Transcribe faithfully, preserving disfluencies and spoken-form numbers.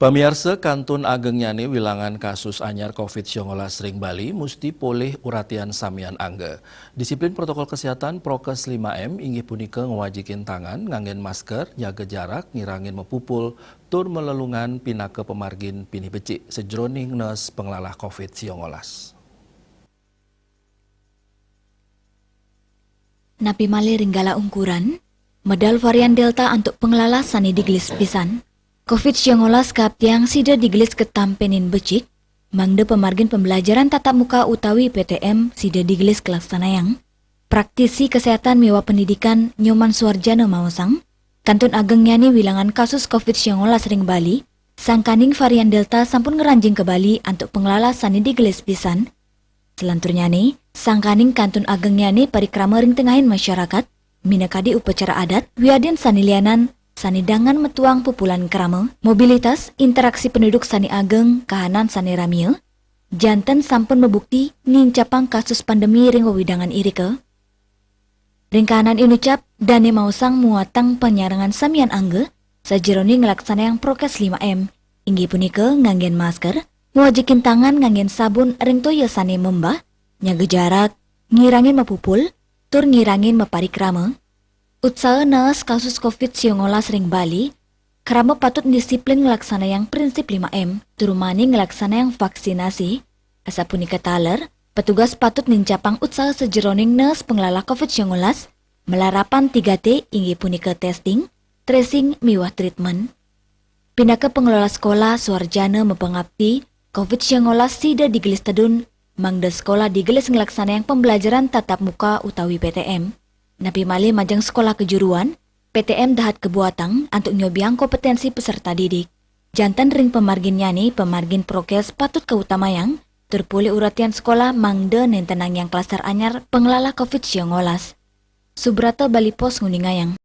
Pamiarsa, kantun agengnyane wilangan kasus anyar covid siongolas ring Bali musti polih uratian samian angga. Disiplin protokol kesehatan Prokes lima M inggih punika ngwajikin tangan, nganggen masker, nyaga jarak, ngirangin mapupul, tur malelungan pinaka pamargin pinih becik sajeroning nes panglalah covid siongolas. Napi malih ring galah ungkuran, medal varian Delta antuk panglalah sane digelis pisan. covid siongolas kaaptiang sida digelis katampenin becik, mangda pamargin pembelajaran tatap muka utawi P T M sida digelis kalaksanayang. Praktisi Kesehatan miwah Pendidikan Nyoman Suarjana maosang, kantun agengnyane wilangan kasus covid siongolas ring Bali, sangkaning varian Delta sampun ngranjing ka Bali antuk panglalah sane digelis pisan. Salanturnyane, sangkaning kantun agengnyane parikrama ring tengahin masyarakat, minakadi upacara adat, wiadin sane lianan, sane dangan metuang pupulan krama, mobilitas, interaksi penduduk sane ageng, kahanan sane ramia, janten sampun mabukti nincapang kasus pandemi ring wewidangan irika. Ring kahanan inucap, dane maosang muatang panyarengan samian angga, sajeroning nglaksanayang Prokes lima M, inggih punika nganggen masker, ngwajikin tangan nganggen sabun ring toya sane membah, nyaga jarak, ngirangin mapupul, tur ngirangin maparikrama. Utsaha naas kasus covid siongolas ring Bali, krama patut disiplin nglaksanayang prinsip lima M, tur mani nglaksanayang vaksinasi. Asapunika taler, petugas patut nincapang utsaha sajeroning naas panglalah covid siongolas, malarapan tiga T inggih punika testing, tracing, miwah treatment. Pinaka pengelola sekolah, Suarjana mapangapti, covid siongolas sida digelis tedun, mangda sekolah digelis nglaksanayang pembelajaran tatap muka utawi P T M. Napi malih majeng sekolah kejuruan, P T M dahat kabuatang antuk nyobiang kompetensi peserta didik. Janten ring pamarginnyane, pamargin prokes patut kautamayang, tur polih uratian sekolah mangda nentenang yang klaster anyar panglalah covid siongolas. Subrata, Bali Post, nguningayang.